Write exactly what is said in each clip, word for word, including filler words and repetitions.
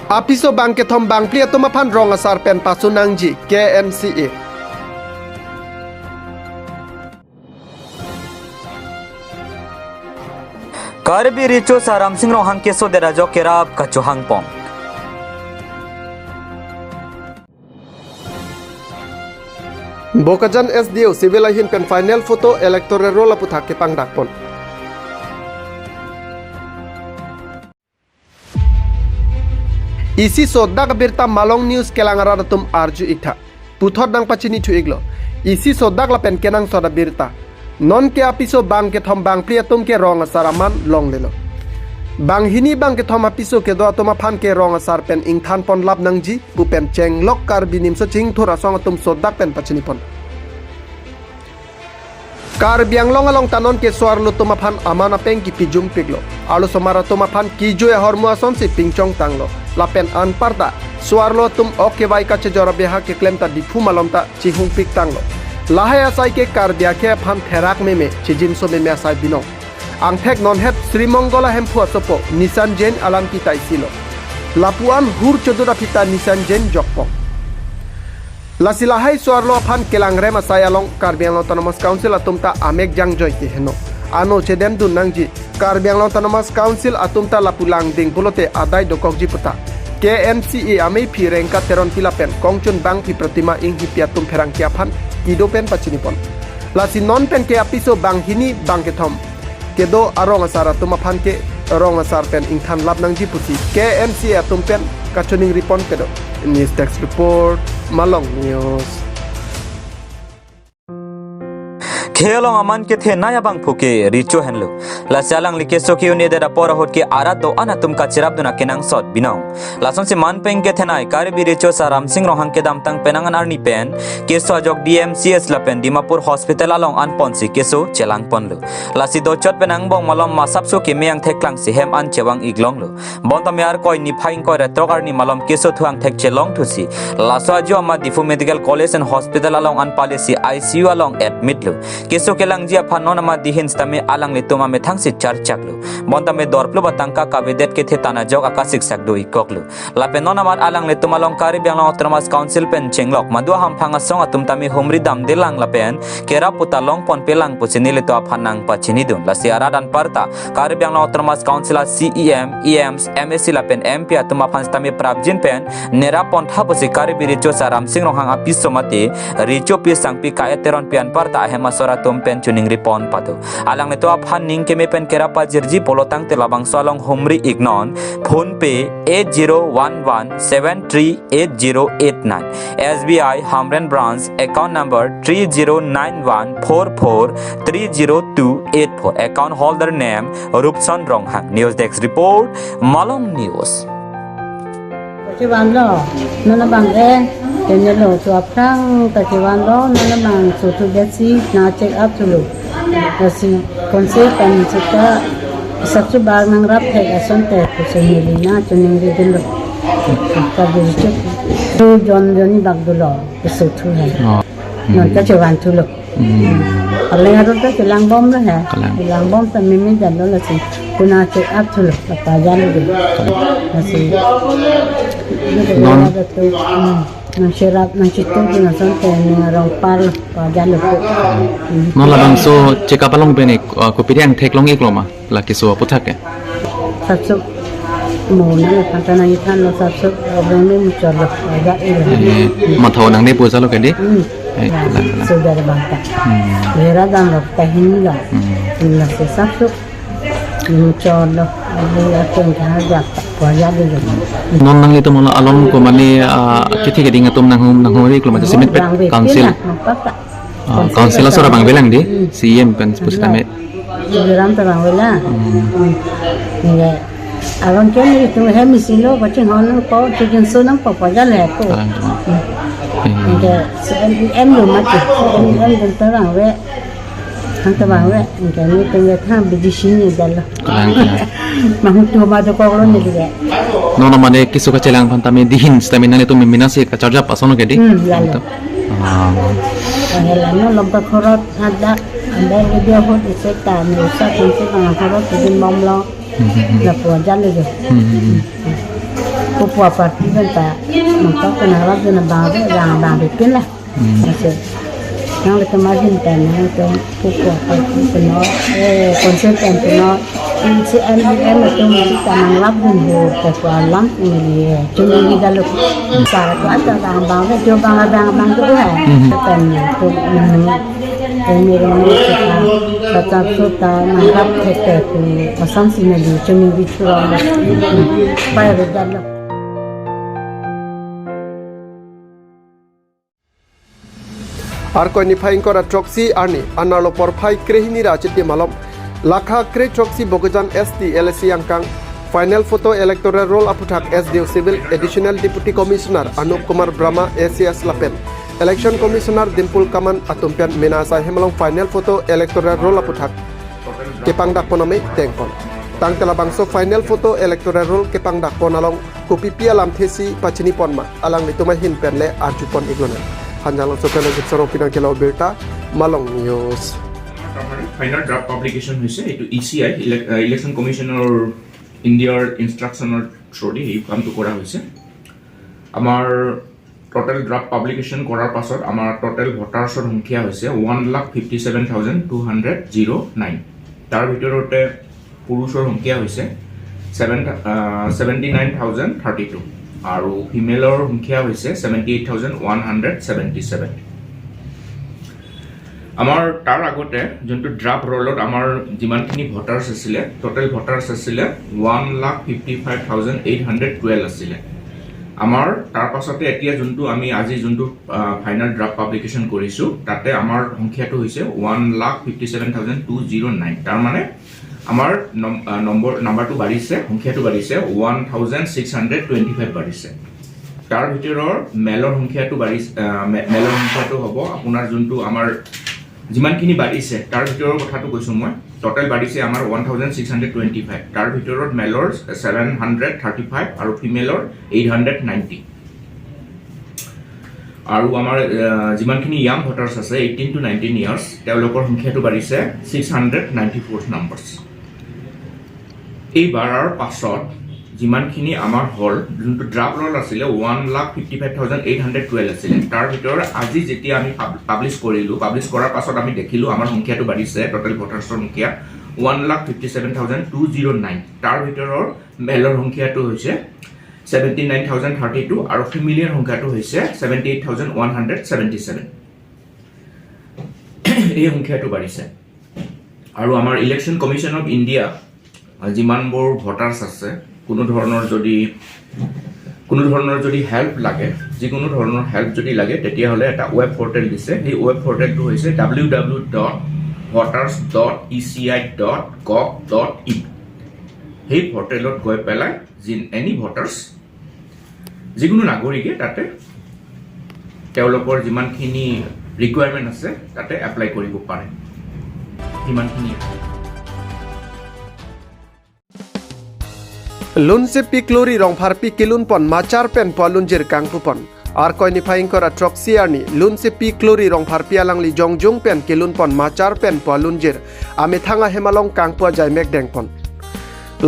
Apiso bangkethom bangphli atum aphan rong asar pen pasu nangji K M C A. Karbi Recho Sar Ramsing Ronghang keso det ajok kerap kachohangpon. Bokajan S D O civil ahin pen final photo electoral roll aputhak kepangdakpon. Isi sodak abirta Malong News kelang arat atum arju iktha. Puthot nangpachini thu iklo. Isi sodak lapen kenangsot abirta. Nonke apiso bangkethom bangphli atum ke rong asar aman longlelo. Banghini bangkethom apiso kedo atum aphan ke rong asar pen ingthanpon lap nangji pu pen chenglok Karbi Nimso Chingthur Asong atum sodak pen pachinipon. Karbi Anglong along ta nonke so-arlo atum aphan aman apeng kipi jumpiklo. Arlosomar atum aphan kijui ahormu asonsi pingchongtanglo. Lapen anparta so-arlo atum ok kevai kachejor abeha keklem ta Diphu malom ta chihungpiktanglo. Lahai asai ke Karbi akhei aphan therak meme, chijinso meme asai binong. Angthek nonhet Sri Mongol ahemphu asopo Nishan Jain alam kita isilo. Lapu-an hur chodut aphi ta Nishan Jain jokpong. Lasi lahai so-arlo aphan kelangrem asai along Karbi Anglong Autonomous Council atum ta amek jangjoi keheno. Ano chedemdun nangji, Karbi Anglong Autonomous Council atum ta lapu langding pulote adai dokokji puta K M C A ameiphi Rengka Teronpi lapen kongchun bangphi Pratima Enghipi atum pherangke aphan kedo pen pachinipon. Lasi non pen ke apiso banghini bangkethom kedo arong asar atum aphan ke rong asar pen ingthan lap nangji pusi K M C A atum pen kachoningripon kedo. News Desk Report, Malong News. Khei along aman kethenei abangphu ke Recho henlo. Lasi alangli keso ke-un-edet apor ahut ke arat do-an atum kacherapdun akenangsot binong. Lasonsi man pen kethenei Karbi Recho Sar Ramsing Ronghang kedamtang penang an arni pen keso ajok D M C H lapen Dimapur Hospital along anponsi keso chelangponlo. Lasi dochot pen angbong malom masapso keme angthek klangsi hem an chevang iklonglo. Bonta me arkoi niphai ingkoi ra throk arni malom keso thu angthek chelong thusi laso ajo amat Diphu Medical College and Hospital along anpalesi I C U along admit lo. Keso kelangji aphan non amat dihin sitame alanglitum amethangsi charchaklo. Bonta me dorplup atangka kavedet kethe tan ajok akasik sakdo ikoklo. Lapen non amat alanglitum along Karbi Anglong Autonomous Council pen chenglok madu ahamphang asong atum tame humri damdelang lapen kerap puta longponpelang pusi nelitum aphan nangpachinidun. Lasi arat anparta Karbi Anglong Autonomous Council a C E M, E Ms, M A C lapen M P atum aphan sitame prapjin pen nerapontha pusi Karbi Recho Sar Ramsing Ronghang apiso mate Rechopi Sangpi Ka-et Teronpi anparta ahem asor atum pen choningripon pado. Alanglitum aphan ning keme pen kerap pajirji pulo tangte labangso along humri iknon. PhonePe eight zero one one seven three eight zero eight nine. S B I Hamren Branch, account number three zero nine one four four three zero two eight four. Account holder name Rupson Ronghang. News Desk Report, Malong News. Kachevanlo, non abang e, tenelo, tu aphrang kachevanlo, non abang so tu besi, na check up thulo. Lasi, konsep kan chita, sabsu bag nangrap thek asonte, kusun neli na, choningridunlo. Ka beri chek, tu jon jon ni bag dulo, kusun thu hai. Oh. Non ta chevan thulo. Hmm. Paling arlo ta chelangbomlo he. Kalang. Chelangbom ta mimi danlo lasi. Kuna check up thulo. Papa jan lo. Kalang. Lasi. Non. Ada tu. Hmm. Nang cherap, nang chitu tu nang sonte, nang rong par, pa jan lo. Hmm. Non labangso check up along pen ik, uh, kopiri angthek long iklo ma, la keso aputhak ke? Sapsok. Mo nang panta nang ithan lo sapsok, abang ni muchor lo, aja ilo. Eh, matha nangne pu jalo ke di? Hmm. Eh, ya, kalang, kalang. Sudah ada bangka. Hmm. Lera dan lo, tahin lo. Hmm. Ilo se sapsok. Muchor lo, abang akan kahaja, aja ilo. Non nanglitum along ko mane, ah, kithi keding atum nanghum, nanghumri iklo mate simit pet council. Bang bepin lah, mapaka. Ah, council asor abang belang di, hmm, C E M pen pusitame. Tuliram ta bang vela. Hmm. Hmm. Nge, aron ken ni tu hem isi lo, baching hon nang po, chijin so nang po, po jale po. Kalang, kalang. Hmm. Eh. Nge, C E M lo mati, C E M dun ta bang ve. Hang ta bang ve, nge ni tu ve tha biji sini jalo. Kalang, kalang. Mahut tu ma dokok lo ni ve. Non mane keso kachelang aphan tame dihin sitame nanglitum mena si kacharjap ason ke di? Hmm, ya lo. Ah. Ang elan no lompa khorot ada, ada video hot isi ta ni usa kunsi kang khorot kidin bomlo. Hmm, hmm, hmm. Lapu aja lagi. Hmm, hmm, hmm. Pupo party pen ta, nangtum pen nanglapdun abang ave, abang abang ave pinlo. Hmm. Ase. Nanglitum ahin pen, nangtum pupo party pen, eh, consultant pen, C M, M atum ta nanglapdun ho, pupo alam, eh, chunwi dalo. Sar ko ata abang abang ave, jo abang abang abang do hai. Hmm. Pen, tum, hmm. Emi rong ni kita, kacang suta, nanglap thekthek, asam sinali, chunwi churong, pai rejalo. Arkoi niphai ingkoi ra throksi arni, anerlo porphai krehini ra Chiti malom, lakha kre throksi Bokajan S T L A C angkang, final photo electoral roll aputhak S D O Civil Additional Deputy Commissioner Anup Kumar Brahma A C S lapen Election Commissioner Dimpul Kaman atum pen mena asai hem along final photo electoral roll aputhak kepangdakpon amei dengpon. Tangte labangso final photo electoral roll kepangdakpon along kopipi alamthe si pachinipon ma, alanglitum ahin pen le arjupon iglonang. Hanjanglangso pen Ajit Sarong pinang kelo birta, Malong News. Final draft publication হৈছে, এইটো ই C I, ইলেক-, আহ, ইলেকশ্যন কমিশ্যনৰ ইণ্ডিয়াৰ ইনষ্ট্ৰাকশ্যনৰ থ্ৰুদি এই কামটো কৰা হৈছে। আমাৰ টোটেল ড্ৰাফ্ট পাব্লিকেশ্যন কৰাৰ পাছত আমাৰ টোটেল ভোটাৰ্ছৰ সংখ্যা হৈছে one lakh fifty seven thousand two hundred zero' nine. তাৰ ভিতৰতে পুৰুষৰ সংখ্যা হৈছে seven, ah, seventy nine thousand thirty two আৰু ফিমেলৰ সংখ্যা হৈছে seventy eight thousand one hundred seventy seven. আমাৰ তাৰ আগতে যোনটো ড্ৰাফ্ট ৰোলত আমাৰ যিমানখিনি ভোটাৰ্ছ আছিলে, টোটেল ভোটাৰ্ছ আছিলে one lakh fifty five thousand eight hundred twelve আছিলে। আমাৰ তাৰ পাছতে এতিয়া যোনটো আমি আজি যোনটো, আহ, ফাইনেল ড্ৰাফ্ট পাব্লিকেশ্যন কৰিছোঁ, তাতে আমাৰ সংখ্যাটো হৈছে one lakh fifty seven thousand two zero' nine. তাৰমানে আমাৰ নম-, আহ, নম্বৰ, নাম্বাৰটো বাঢ়িছে, সংখ্যাটো বাঢ়িছে one thousand six hundred twenty five বাঢ়িছে। তাৰ ভিতৰৰ মেলৰ সংখ্যাটো বাঢ়িছে, আহ, মে-, মেলৰ সংখ্যাটো হ'ব আপোনাৰ যোনটো আমাৰ যিমানখিনি বাঢ়িছে, তাৰ ভিতৰৰ কথাটো কৈছোঁ মই। টোটেল বাঢ়িছে আমাৰ one thousand six hundred twenty five, তাৰ ভিতৰত মেলৰ ছেভেন হাণ্ড্ৰেড থাৰ্টি ফাইভ আৰু ফিমেলৰ এইট হাণ্ড্ৰেড নাইণ্টি। আৰু আমাৰ, আহ, যিমানখিনি য়াং ভোটাৰ্ছ আছে, এইটিন টু নাইনটিন ইয়াৰ্ছ, তেওঁলোকৰ সংখ্যাটো বাঢ়িছে six hundred ninety four numbers. এই বাঢ়াৰ পাছত যিমানখিনি আমাৰ হ'ল, যোনটো ড্ৰাফ্ট ৰোল আছিলে, one lakh fifty five thousand eight hundred twelve আছিলে, তাৰ ভিতৰত আজি যেতিয়া আমি পাব-, পাব্লিছ কৰিলোঁ, পাব্লিছ কৰাৰ পাছত আমি দেখিলোঁ আমাৰ সংখ্যাটো বাঢ়িছে, টোটেল ভোটাৰ্ছৰ সংখ্যা one lakh fifty seven thousand two zero' nine. তাৰ ভিতৰৰ মেলৰ সংখ্যাটো হৈছে seventy nine thousand thirty two আৰু ফিমেলৰ সংখ্যাটো হৈছে seventy eight thousand one hundred seventy seven. এই সংখ্যাটো বাঢ়িছে। আৰু আমাৰ ইলেকশ্যন কমিশ্যন অফ ইণ্ডিয়া, আহ, যিমানবোৰ ভোটাৰ্ছ আছে, কোনো ধৰণৰ যদি, কোনো ধৰণৰ যদি হেল্প লাগে, যিকোনো ধৰণৰ হেল্প যদি লাগে, তেতিয়াহ'লে এটা ৱেব পৰ্টেল দিছে। সেই ৱেব পৰ্টেলটো হৈছে W W W dot voters dot E C I dot gov dot in. সেই পৰ্টেলত গৈ পেলাই যি, এনি ভোটাৰ্ছ, যিকোনো নাগৰিকে তাতে তেওঁলোকৰ যিমানখিনি ৰিকুৱাৰমেণ্ট আছে, তাতে এপ্লাই কৰিব পাৰে। সিমানখিনি। Lunsepi Klori Rongpharpi kelunpon machar pen pu alunjir kangpupon. Arkoi niphai ingkoi ra throksi arni Lunsepi Klori Rongpharpi alangli jongjung pen kelunpon machar pen pu alunjir amethang ahem along kangpu ajaimek dengpon.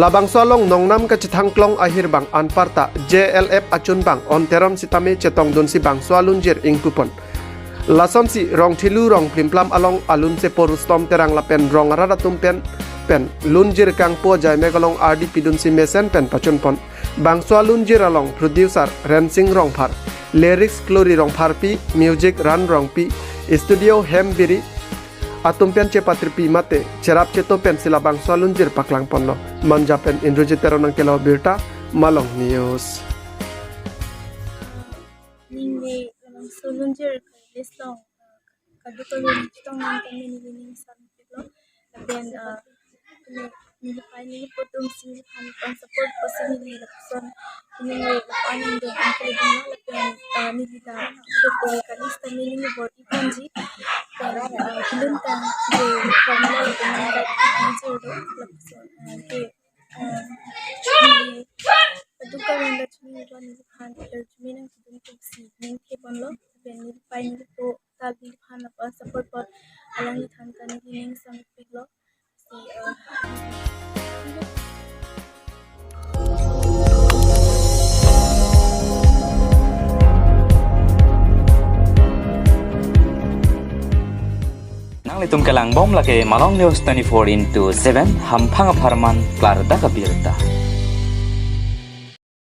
Labangso along nongnam kachethangklong ahirbang anparta J L F achunbang On Teron sitame chetongdunsi bangso alunjir ingpupon. Lasonsi Rongthelu Rongplimplam along alunsepo Rustom Terang lapen rong arat atum pen pen lunjir kangpu ajaimek along ardi pidunsi mesen pen pachunpon. Bangso alunjir along producer Rensing Rongphar, lyrics Klori Rongpharpi, music Ran Rongpi, studio Hem Biri atum pen chepatripi mate cherap cheto pensi labangso alunjir paklangponlo. Manja pen Indrajit Teron nangkelo birta, Malong News. Neli labangso alunjir ke-release along, eh, kadokave chetong nang kami neli ning sampai lo. Lapen, eh, neli, neli pai neli po atum si neliphan pang support pusi neli lapuson neli lapu-an nangdun angkele dun lo lapen, eh, neli ta video kali sitame neli bor-i ponji. Lapen, eh, kelun tangte formula lapen nang guide kejor do lapuson, eh, ke, eh, neli kadokave nang chini do neliphan, eh, chini nang kedun pusi ning ke ponlo. Lapen neli pai neli po ta neliphan apa support pon alangliphan ta neli ning sampai lo. Si, eh, Itum kelang bom lake Malong News twenty-four into seven, hamphang apharman klardak abirta.